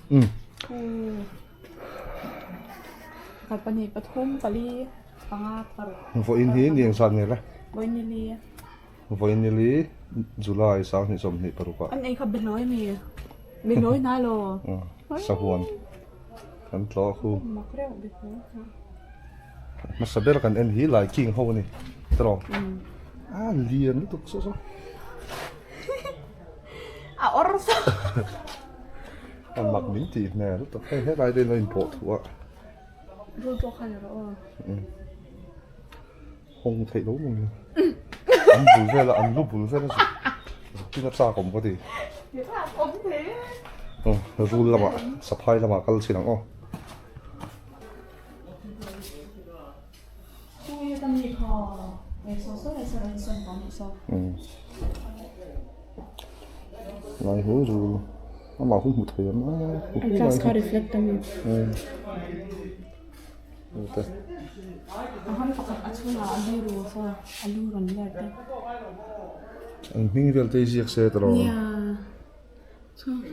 Um. Pakhat pahnih pathum pali panga paruk. Vawiin hi ni engzat nge le? Vawiin ni li. Vawiin ni li July sanghnih sawmhnih paruk ah. An ei kha behlawi a mi? Behlawi hna law. Sahuan kan tlawh a khu. Mak reuh behlawi kha. Hmasa ber kan en hi Lai King ho a ni tiraw? A lian lutuk saw saw. A awr saw. A mak min tih hmel lutuk hei helai te in lo inpawh thuh a. Rul pawh kha ni rawh aw. Hawng theih lo mai a. An bul vel a an lu bul vel a zuk zuk tin a chak awm ka ti. Rul lamah saphai lamah kal chin ang aw. Lai hu rul amah hu hmu thei ang a Glass kha reflect a mi. An hming vel te hi ziak se tawh lo.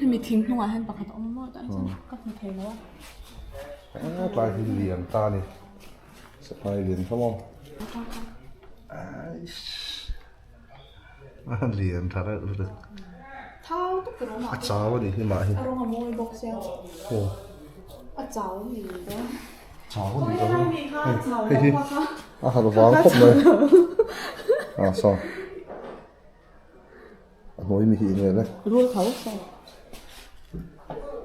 Hemi thing hnungah hian pakhat a awm maw tah chuan ka hmu thei lo a. A tlai hi lian ta a ni saphai lian kha maw aish a lian tha reuh lutuk Thau tuk tur awm a chau a nih hi mah hi a rawng a mawi bawk sia aw a chau a ni dawn chau a ni dawn hei hi a harh vang khawp mai a saw. A hnuai mi hi eng nge le? Rul tho saw.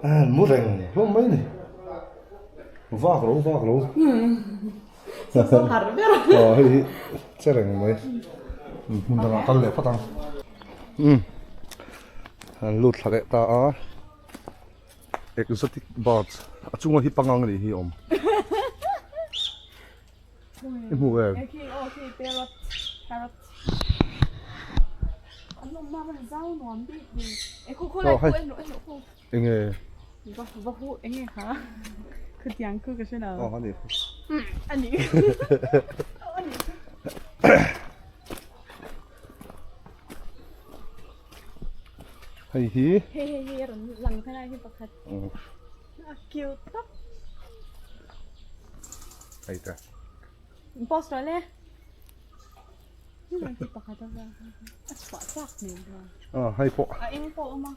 A mu reng hlawm mai ni. Vak lo vak lo. Saw har ber. Aw hei hi che reng mai. Hmun dangah kal leh phawt ang. Umm an lut thla leh ta a. Exotic birds a chunga hi pangang a nih hi awm. I hmu em? Enge? Aw ani. Hei hi. Hei te. Post rawh le. Pakhat a a chhuah chak hmel bawk. Ah hei pawh. A eng pawh a awm a.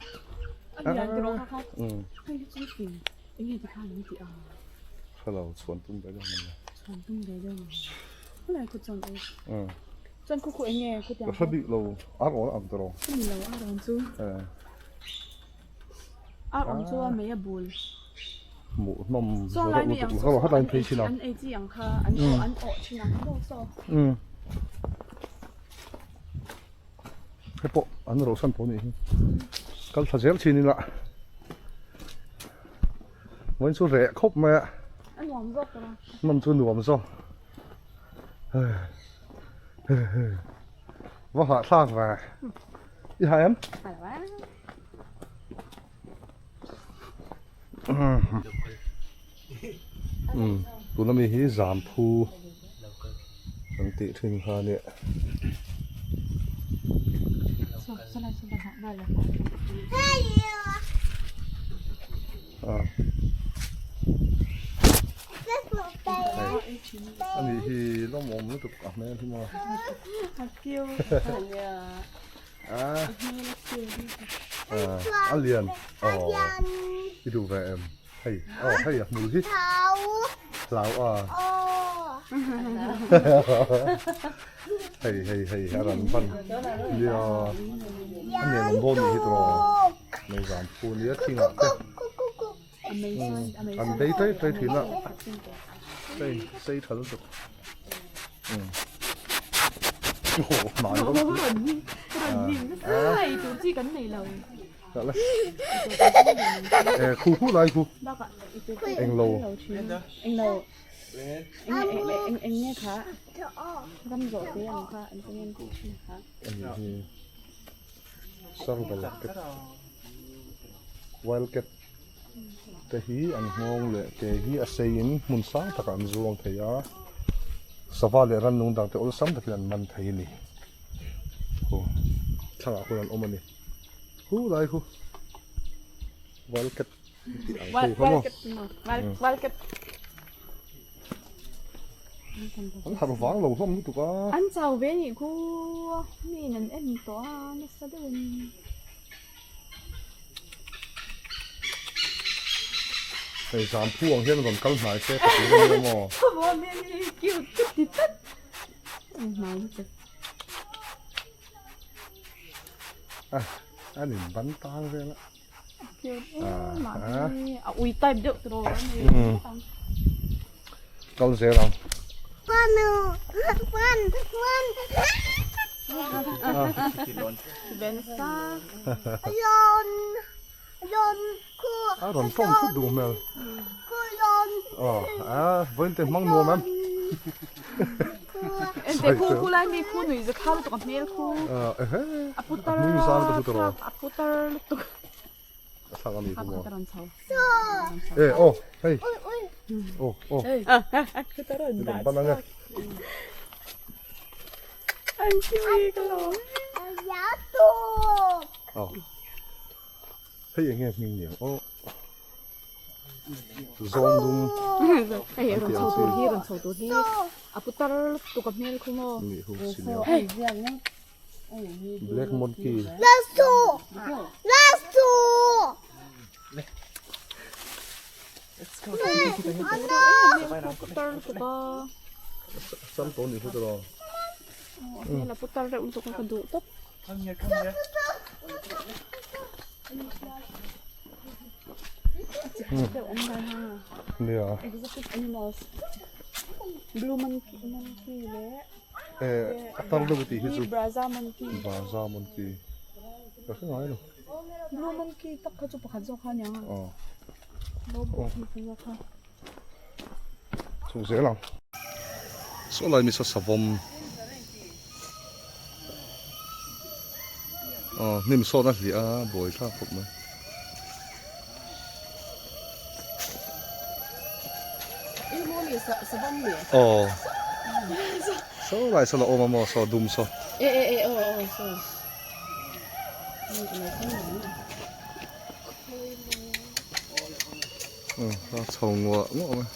A lian te rawh kha kha. Hei hi chu fing. Eng nge tikhan an tih ang. Hre lo chhuan tum ve deuh mai. Chhuan tum ve deuh mai. Khulai khu chuan ei. Chuan khu khu eng nge khutiang. Ka hre bik lo ar awn ang tiraw. Ni lo ar awn chu. Ar awm chu a mei a bul. Hmuhnawm Saw lai mi ang saw an ei chi an ei chi ang kha an awh an awh thin ang kha maw saw. Hei pawh an rauhsan tawh anih hi. Kal thla zel thin ila. Vawiin chu reh khawp mai a. A nuam zawk tawh a. Nawm chu nuam zawk. Va hahthlak ve. I ha em? Tuna mi hi Zamphu kan tih thin kha a nia. Ani hi lawmawm lutuk a hmel hi maw. A lian aw i duh ve em hei aw hei a hmul hi hlau a hei hei hei a ran ban nia a nen awm dawn nih hi tawh mai zan phu nia thingah te an bei tai tai thin a hei sei tha lutuk. Khu khu lai khu englo serval cat wild cat te hi an nghawng leh ke hi a seiin hmun sang takah an zuang thei a sava leh rannung dang te awlsam takin an man thei a ni aw thlangah khuan an awm a ni hu lai khu wild cat. Ang ho kha maw? An harh vang lo hlawm lutuk a. An chau ve nih khu mi in an en tawh a nasa deuh in. Hei zam phu ang hian rawn kal hnai se ka ti reng emaw. Thawmaw mi ni cute ka ti tlat. Hnai lutuk. Ah, an in ban tang vel a. A ui type deuh tawh a ni. Kal zel ang. A rawn tawng thut duh hmel. Aw, a vawiin te hmang nuam em. Ente khu khu lai mi khu nui za kha lutuk a hmel khu. A putar a putar lutuk. A thak a ni khu maw. E aw hei. Aw aw. I rawn ban ang e. An kiwi ka lo. Aw. Hei enge hming ni ang aw. Zawng dum. Hei rawn chho tur hi rawn chho tur hi a putar lutuk a hmel khu maw. Ni hu si nia. Black monkey. Putar lutuk a. Sam tawh ni hu tawh. A hmel a putar reuh lutuk a ka duh tawp. Nia. Blue monkey monkey leh Eh a tar deuh tih hi chu Braza monkey. Braza monkey. Ka hre ngai lo. Blue monkey tak kha chu pakhat zawk kha aniang a. Aw. Monkey zawk kha. Chhuk zel ang. Saw lai mi saw savawm. Aw hnim sawt a hliah a buai thlak khawp mai. Aw saw lai saw la awm a maw saw dum saw. A chho nguah nguah mai.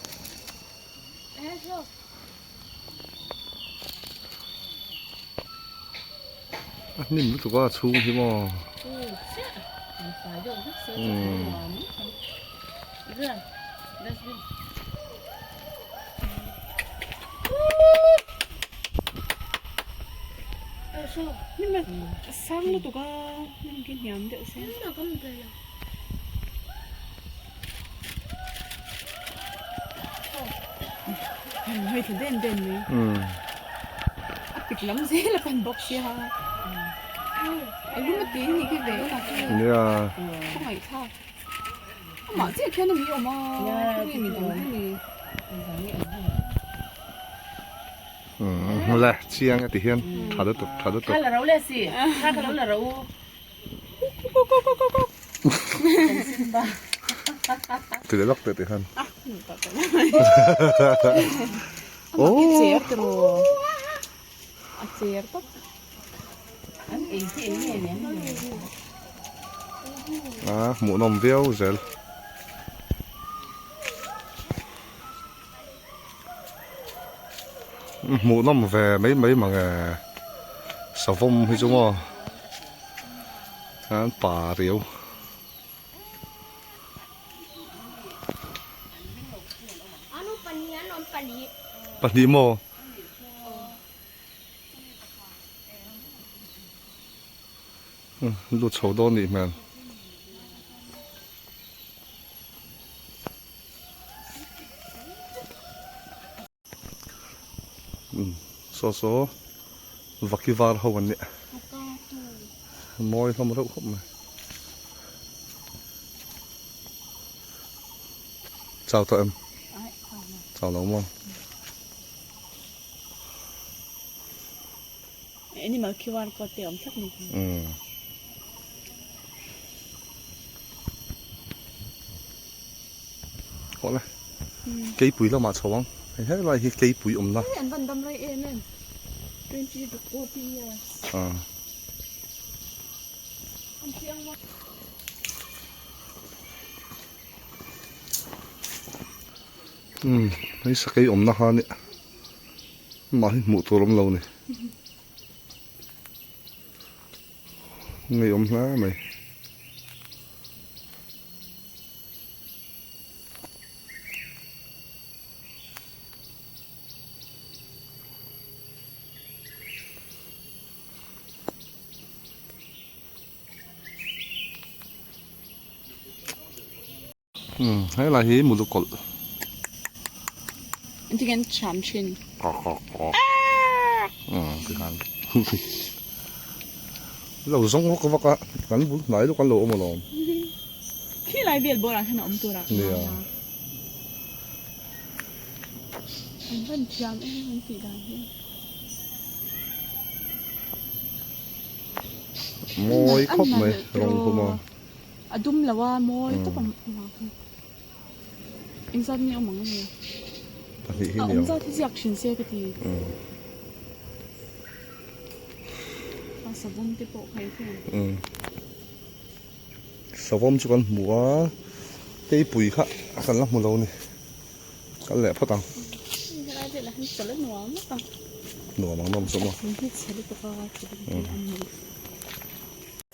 A hnim lutuk a chhung hi maw. Sang lutuk a hnim khi hniam deuh se. Hei tha den den mai. A pik lam zel a pan bawk sia. A lum a tui ni khi ve a. Nia. Ka ngaihthlak. Amah chiah khian a mi awm a. Khawnge mi dang hi ni. Le chiang a ti hian tha lutuk tha lutuk. Kha la ro le si. Kha kha lo la ro. Ti leh lawk teh tih khan. Oh. A cher tawp. A hmuhnawm viau zel. Hmuhnawm ve mai mai mang e savawm hi chu maw an pa riau. Pahnih maw? Lut chho dawn nih hmel. Saw saw vaki var ho an nia mawi hlawm reuh khawp mai chau tawh em chau lo maw Animal QR code te awm thlap ni. Haw le. Keipui lamah chho ang. Hei he lai hi keipui awmna. Hei an van dam rei em em. 20 to 40 years. Ah. An chiang maw. Umm hei sakei awmna kha a nia amah hi hmuh tur awm lo a ni ngeiawm hle mai. Umm helai hi mulu kawlh. Engtin nge an cham thin? Kawk kawk kawk. Umm tikhan lo zawng vak vak a kan bul hnai lawk an lo awm alawm. Khi lai vel bawrah hian a awm tur a. Nia. An van thiam em an tih dan hi. Mawi khawp mai rawng khum a. A dum lo a mawi tawp ang ang hi. Engzat nge awm ang nge? Pahnih hi A ni awm ang. zat hi ziak thin se ka ti. A savawm te pawh kha i hria em? Savawm chu kan hmu a, keipui kha kan la hmu lo a ni. Kal leh phawt ang. Helai velah hian chawlh a nuam ngawt ang. Nuam ang nawm chu maw. Thing hi chhe lutuk a, chhe lutuk hi an ni.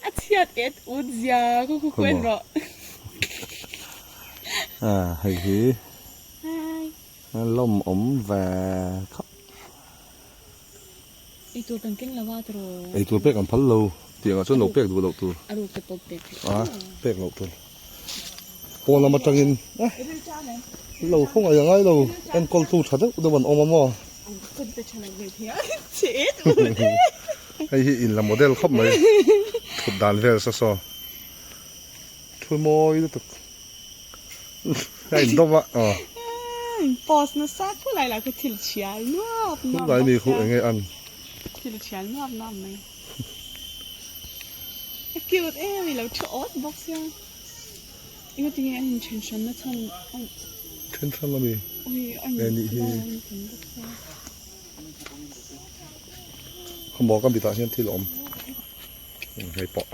A chhiat et ut zia khu khu khu en rawh. A hei hi lawm awm ve khawp. Eitur kan keng lo a tiraw. Eitur pek an phal lo tih angah chuan lo pek duh loh tur. A ruk te pawh pek theih A pek loh tur. Pawn lam atangin lo khawngaih a ngai lo enkawltu tha deuh deuh an awm a maw. Hei hi in la model khawp mai thut dan vel saw saw thu mawi lutuk a in dawm a aw. Post nasa khulai lah khu thil chhiar nuap nuap Khulai mi khu enge an. Thil chhiar nuap nuap mai. A cute em i lo thu awt bawk sia. Engati nge an inthen hran na chhan an. Then hran ami. Ui an E nih hi. an tam bawk sia. Khawmaw ka mitah hian thil a awm. Hei pawh.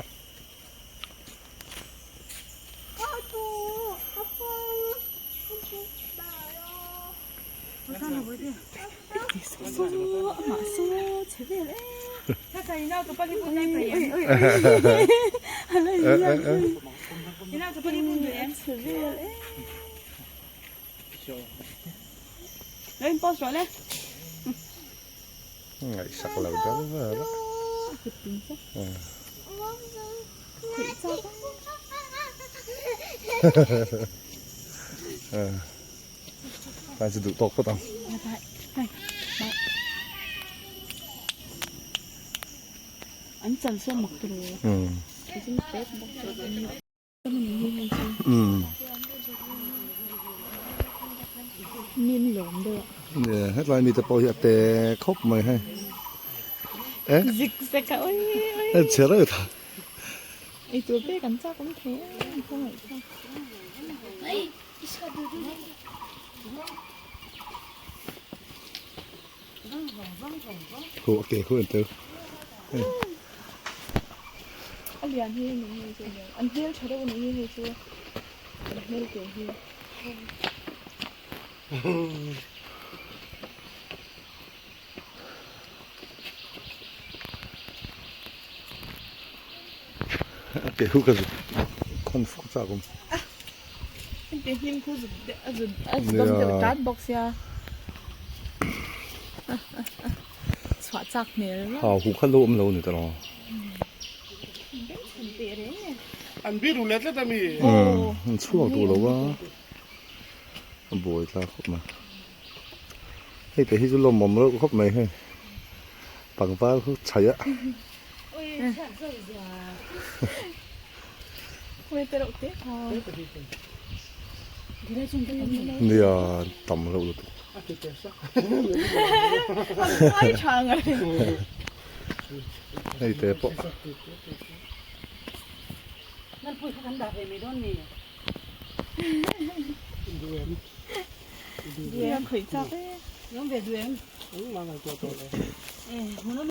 Ngaihsak lo deuh vel a. Tlai chu duh tawk phawt ang. An chal sawn mak tur aw. Min lawm deuh a. Nia hetlai mite pawh hi a te khawp mai hei. Eh? Zik zek a ui ui. En chhe reuh ta. Ei tur pek an chak awm thei a an khawngaih thlak. Khu a ke khu en tel. A lian hi ni hei chu an hmel tha deuh a ni hei chu an hmel tur hi. A ke khu ka zut khawn fuk chak awm. Heti hnim khu zut deuh a zut a zut dawm deuh tat bawk sia. Chhuah chak hmel reuh. Ha huh kha lo awm lo a ni ta lo. An biru let let a mi. An chhuak duh lo a. A buai thlak khawp mai. Hei te hi chu lawmawm reuh khawp mai hei. Pangpar khu chhaih a. Nia tam reuh lutuk. Hei te pawh.